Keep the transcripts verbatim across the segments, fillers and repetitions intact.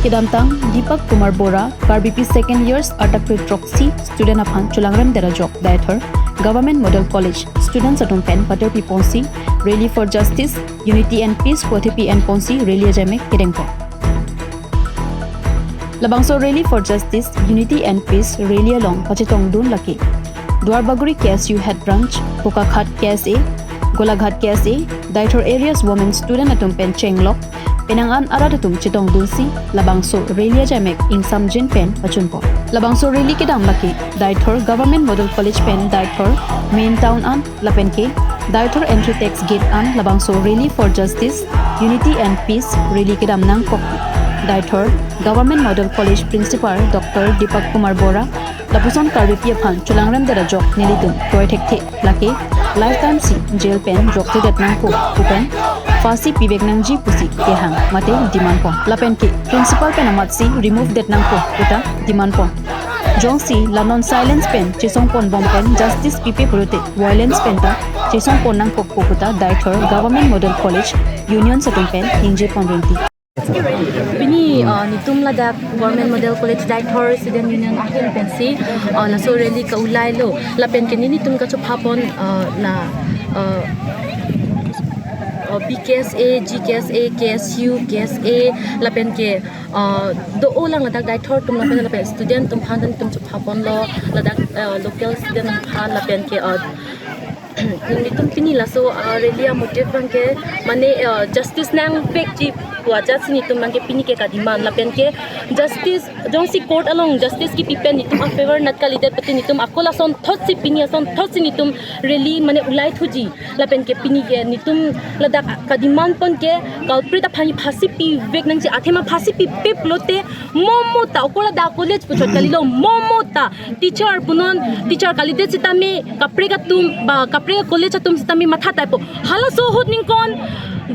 Kedamtang Deepak Kumar Bora, Karbipi second years arta kre throksi student aphan cholangrem det ajok Deithor Government Model College students atum pen paterpi ponsi Rally for Justice, Unity and Peace pu athepi en ponsi rally ajai mek kedengpon. Labangso Rally for Justice, Unity and Peace rally along kachetongdun lake Duarbagori K S U Head Branch, Bokakhat K S A, Golaghat K S A, Deithor Areas Women Student atum pen chenglok, penang an arat atum chetongdunsi labangso rally ajai mek ingsamjin pen pachunpon. Labangso rally kedam lake Deithor Government Model College pen Deithor Main Town an lapen ke Deithor Entry Tax Gate an labangso Rally for Justice, Unity and Peace rally kedam nangkok. Deithor Government Model College Principal Doctor Deepak Kumar Bora lapuson Karbipi aphan cholangrem det ajok nelitum kroi thekthe, lake lifetime si jail pen jokthedet nangkok pu pen phasi pivek nangji pusi kehang mate demand pon. Lapen ke principal pen amatsi remove det nangkok puta demand pon. Jongsi la non silence pen chesongpon bom pen justice pipe pulote violence pen ta chesongpon nangkokpo puta Deithor Government Model College Union atum pen ningje pon rinti. Pini, uh, netum ladak Government Model College Deithor Student Union ahin pensi, uh, laso rally ka-ulai lo. Lapen ke netum kachopha pon, uh, la, uh, uh, B K S A, G K S A, K S U, K S A, lapen ke, uh, do-o lang ladak Deithor atum lapen, lapen student atum aphan netum chopha pon lo, ladak, uh, local student atum aphan lapen ke, uh, netum pini laso, uh, rally amotive abang ke mane, uh, justice nangpekji pu ajat si netum abang ke pini ke ka-demand lapen ke justice jongsi court along justice kipi pen netum a-favor nat kalidet pute netum ako lason thotsi pini ason thotsi netum rally mane ulai thuji lapen ke pini ke netum ladak ka-demand pon ke culprit aphan phasi pivek nangji athema phasi pipe pulote momo ta okora da college puchot kalilo momo ta teacher punon teacher kalidet sitame kaprek atum ba kaprek college atum sitame matha taipo. Halaso ahut ningkon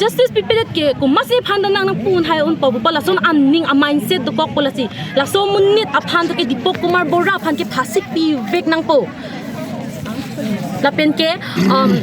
justice pipedet ke komatsi aphan ta nang nangpu un hai unpo pu pa lason aning a-mindset dokokpo lasi. Laso amonit aphan to ke Deepak Kumar Bora aphan ke phasi pivek nangpo. Lapen ke, um,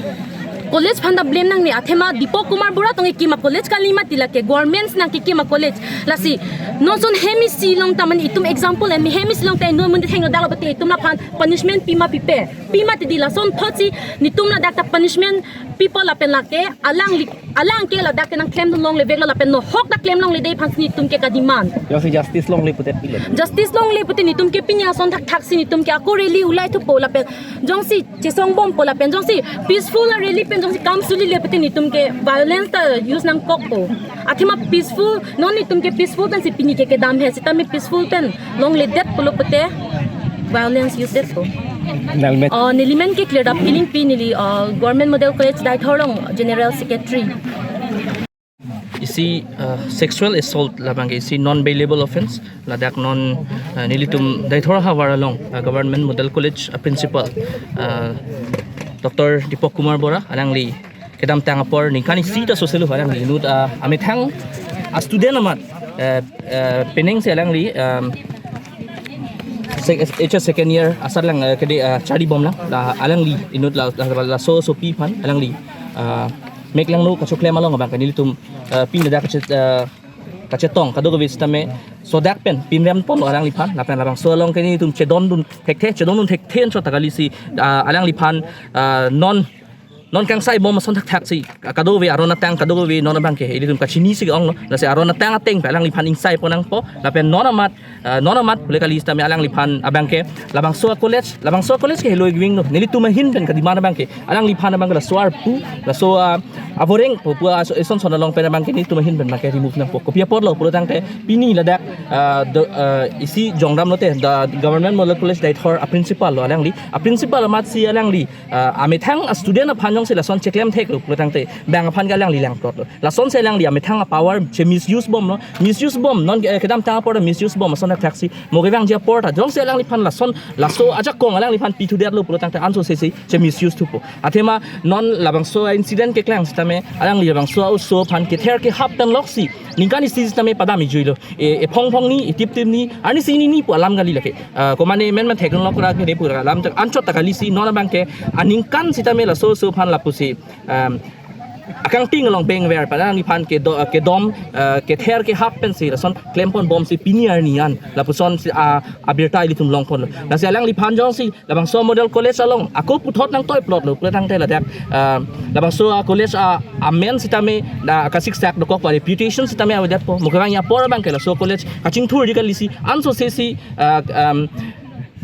college aphan ta blame nangne athema Deepak Kumar Bora tong kekim a-college kali mati lake governments nangkekim a-college. Lasi non ason hem isi along ta mane itum example en hem isi along ta non amonit hengno dalo pute itum laphan punishment pima pipe. Pima tidi lason thotsi netum ladak ta punishment pipo lapen lake alangli alang ke ladak ke nangklemdun longle veklo lapen nohok ta klem longledet aphansi netum ke ka-demand. Jongsi justice longle pute pile. Justice longle pute netum ke pini ason thakthak si netum ke ako rally ulai thupo lapen jongsi chesong bompo lapen jongsi peaceful a-rally pen jongsi kam sulile pute netum ke violence ta use nangkokpo. Athema peaceful non netum ke peaceful pensi pini ke kedam he sitame peaceful pen longledet pulo pute violence use detpo. Nangmen. Uh, neli men ke Cleardap Killingpi, neli, uh, Government Model College Deithor along General Secretary. Isi, uh, sexual assault labang ke isi non bailable offence ladak non, uh, nelitum Deithor havar along, uh, Government Model College a-principal, uh, Doctor Deepak Kumar Bora alangli kedamtang apor ningkan isi ta soselo alangli inut, uh, amethang a-student amat, uh, uh, penang si alangli, um, sec-, H S second year asar lang, uh, kede, uh, charli bomlang la alangli inut la, la, la, laso asopi aphan alangli, uh, meklangno kachoklem along abang ke nelitum, uh, pini ladak kache-, uh, kachetong kadokave sitame sodak pen pinrem ponlo alangliphan lapen labangso along ke netum chedondun thekthe chedondun thekthe anchot ta kalisi, uh, alangliphan, uh, non non kangsai bom ason thakthak si kadokave aron atang kadokave non abang ke ilitum kachini si onglo lasi aron atang ateng pen alangliphan ingsai pon nangpo lapen non amat, uh, non amat pule kali sitame alangliphan abang ke labangso a-college labangso a-college ke heloi giving no nelitum ahin pen ka-demand abang ke alangliphan abang ke laso arpu laso, uh, avoreng pu pu aso eson son along pen abang ke netum ahin pen abang ke remove nangpo kopi apotlo pulo tangte pini ladak, uh, the, uh, isi jongdam lote the Government Model College Deithor a-principal lo alangli a-principal amat si alangli, uh, amethang a-student aphan jongsi lason cheklem theklo pulo tangte bang aphan ke alangli langplotlo. Lasonsi alangli amethang a-power che-misuse bomlo. Misuse bom non, eh, kedamtang apor misuse bom ason thaksi mo kevangji apor ta jongsi alangliphan lason laso ajakong alangliphan pithudetlo pulo tangte anso sesi che-misuse thupo. Athema non labangso incident keklang sitame alangli labangso oso aphan kether kehap pen loksi ningkan isi sitame padam ijuilo. E, ephong phongni, etip tipni, arnisi nini pu alam kali lake. Ah, komane men men theklong lok ra kene pu alam tak anchot ta kalisi non abang ke aningkan sitame laso oso aphan lapusi, um, akangting along bengver pen alangliphan kedo, kedom, eh, kether kehap pensi lason klempon bomsi pini arni an lapusonsi a, abirta ilitum longponlo. Lasi alangliphan jongsi labangso model college along ako puthot nangtoi plot lo pulo tangte ladak, eh, labangso a college a amen sitame na kasiksak dokok pa reputation sitame avedetpo. Mo kevangji apor abang ke laso college kachingthurji kalisi anso sesi, eh, em,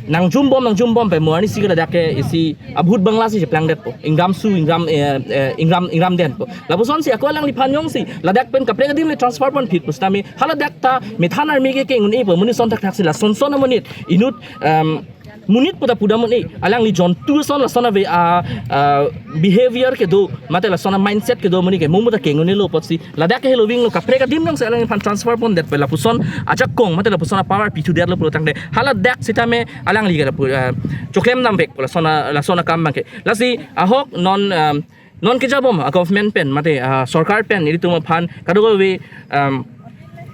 nangjumbom nangjumbom pen mo arnisi ke ladak ke isi abhut bangla si cheplangdetpo. Ingram su ingram, eh, eh, ingram ingram denpo. Lapusonsi ako alangliphan jongsi ladak pen kaprek adim le transfer ponphit pusitame haladak ta methan arme ke ke un-epo, monit ason thakthaksi lasonson amonit inut, em, monit puta pudam un-e, alangli jontu ason lason ave a, a behavior kedo mate lason a mindset kedo amonit ke mo mo ta ke un-elo apotsi ladak ke heloving lo kaprek adim jongsi alangliphan transfer pondet pen lapuson ajakong mate lapuson a power pithudetlo pulo tangte haladak sitame alangli ke lapu, eh, choklem damvek lason a, lason akam abang ke. Lasi ahok non, em, non kejabom a government pen mate, ah, sorkar pen ilitum aphan kadokave, em,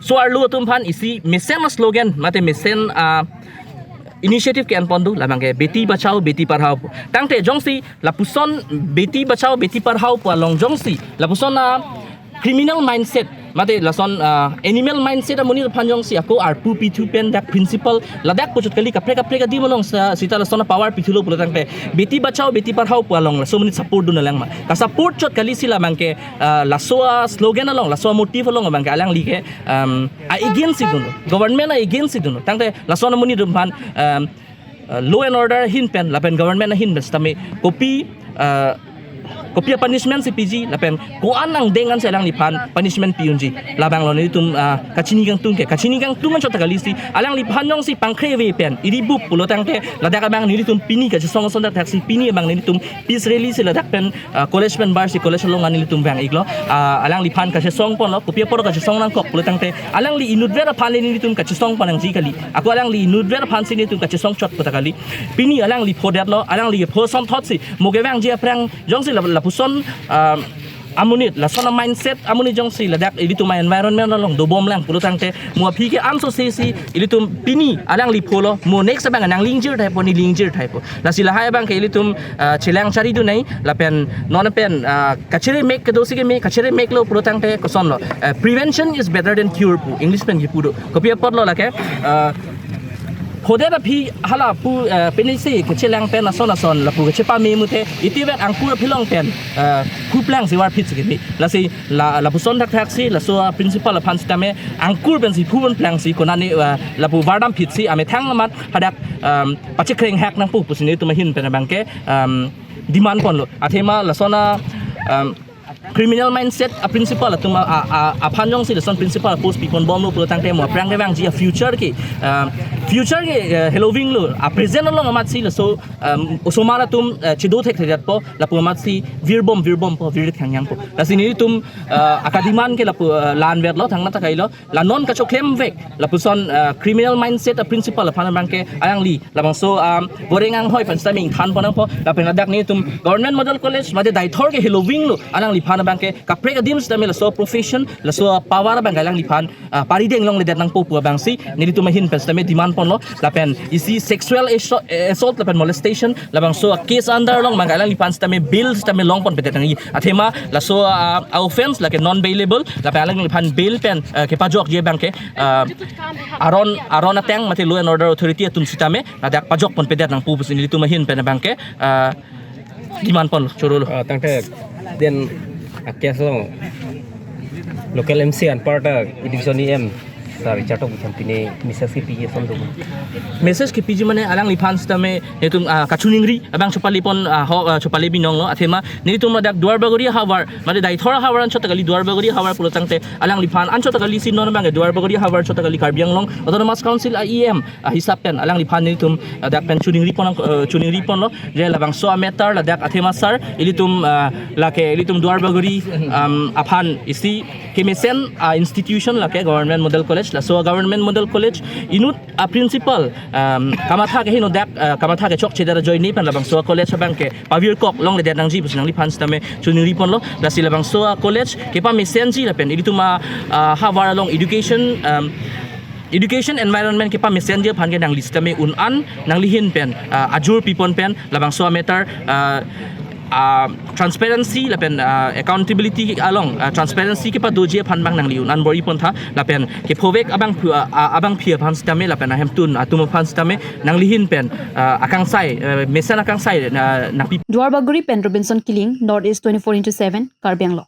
so-arlo atum aphan isi mesen a slogan mate mesen, ah, initiative ke-enpon do labang ke Beti Bachao Beti Padhao pu. Tangte jongsi lapuson Beti Bachao Beti Padhao pu along jongsi lapuson a criminal mindset mate lason, ah, animal mindset amonit aphan jongsi ako arpu pithu pen dak principal ladak puchot kali kaprek kaprek adim along sa sita lason a power pithulo pulo tangte Beti Bachao Beti Padhao pu along laso monit support dun alang ma. Ka support chot kalisi labang ke, ah, laso a slogan along laso a motive along abang ke alangli ke, em, a against si dunlo. Government a against si dunlo. Tangte lason amonit atum aphan, em, eh, law and order ahin pen lapen government ahin pen sitame kopi, eh, kopi a punishment si piji lapen ko-an angdeng ansi alangliphan punishment pi unji labang lo nelitum, ah, kachini kangtung ke. Kachini kangtung anchot ta kalisi alangliphan jongsi pangkre ave pen iri bup pulo tangte ladak abang nelitum pini kachesong ason thakthaksi pini abang nelitum peace rally si ladak pen, ah, college pen bar si college along an nelitum vang-iklo. Ah, alangliphan kachesong ponlo, kopi apor kachesong nangkok pulo tangte alangli inutvet aphan le nelitum kachesong pon nangji kali. Ako alangli inutvet aphansi nelitum kachesong chot puta kali. Pini alangli phodetlo, alangli pho asonthotsi mo kevangji aphrang jongsi la, lapuson, ah, amonit lason a mindset amonit jongsi ladak ilitum a environment along dobom lang pulo tangte mo aphi ke anso sesi ilitum pini alangli pholo mo next abang nanglingjir thaipo, nelingjir thaipo. Lasi lahai abang ke ilitum, ah, chelang chari dunai lapen non pen, ah, kachere mek kedosi keme, kachere meklo pulo tangte kosonlo, eh, prevention is better than cure pu English pen kipu do. Kopi apotlo lake, ah, phodet aphi hala pu, eh, penisi kachelang pen ason ason lapu kachepame mute itivet angkur aphi long pen, eh, phuplangsi varphit si keme. Lasi la, lapuson thakthaksi laso a principal aphan sitame angkur pensi phupon plangsi konane, eh, lapu vardamphitsi amethang amat hadak, em, pachekreng hak nangpo pusi nelitum ahin pen abang ke, em, demand ponlo. Athema lason a, em, criminal mindset a principal atum a, a, a, aphan jongsi lason principal post pipon bomlo pulo tangte mo aphrang kevangji a future ke, ah, future ke, eh, heloving lo, a present along amatsi laso, um, osomar atum, eh, chedo thekthedetpo lapu amatsi virbom virbompo, vir thangyangpo. Lasi nelitum, ah, aka demand ke lapu, ah, la-anvetlo, thangnatta kailo. La non kachoklemvek lapuson, ah, criminal mindset a principal aphan abang ke alangli labangso, um, goreng anghoi aphan sitame ingthan pon nangpo. Lapen ladak nelitum Government Model College mate Deithor ke heloving lo, alangliphan abang ke kaprek adim sitame laso profession, laso power abang ke alangliphan, ah, parideng longledet nangpo pu abangsi nelitum ahin pen sitame demand ponlo. Lapen isi sexual assault, assault lapen molestation labangso a case under along abang ke alangliphan sitame bail sitame longponpedet nangji. Athema laso, ah, a offense lake non bailable, lapen alangliphan bail pen, ah, kepajokji abang ke, ah, aron, aron ateng mate law and order authority atum sitame ladak pajokponpedet nangpo pusi nelitum ahin pen abang ke, ah, demand pon chorolo. Ah, tangte den a case along local M C anparta division E M sir Richard Tokbi aphan pine message kepiji ason do. Message kepiji mane alangliphan sitame nelitum, ah, kachiningri abang chopale pon, ah, ho, ah, chopale binonglo. Athema nelitum ladak Duarbagori havar mate Deithor havar anchot ta kali, Duarbagori havar pulo tangte alangliphan anchot ta kalisi non abang ke Duarbagori havar chot ta kali, Karbi Anglong Autonomous Council a E M, ah, hisap pen alangliphan nelitum, ah, dak pen chiningri pon, ah, chiningri ponlo je labangso a matter ladak athema sir ilitum, ah, lake ilitum Duarbagori, um, aphan isi kemesen, ah, institution lake Government Model College. Laso Government Model College inut a principal, um, kamatha ke heno dak, ah, kamatha ke chokche dara joine pen labangso a college abang ke pavirkok longledet nangji pusi nangliphan sitame chiningri ponlo. Lasi labangso a college kepamesenji lapen ilitum a, ah, havar along education, um, education environment kepamesenji aphan ke nangli sitame un-an nangli ahin pen, ah, ajur pipon pen labangso a matter, ah, uh, transparency lapen uh, accountability along uh, transparency kepadoji aphan abang nangli un-an bor-i pontha lapen kephovek abangphu uh, uh, abangpi aphan sitame lapen ahemtun atum aphan sitame nanglihin pen uh, akangsai uh, mesen akangsai uh, nangpi. Duarbagori pen Robinson Killing, North East twenty-four into seven, Karbi Anglong.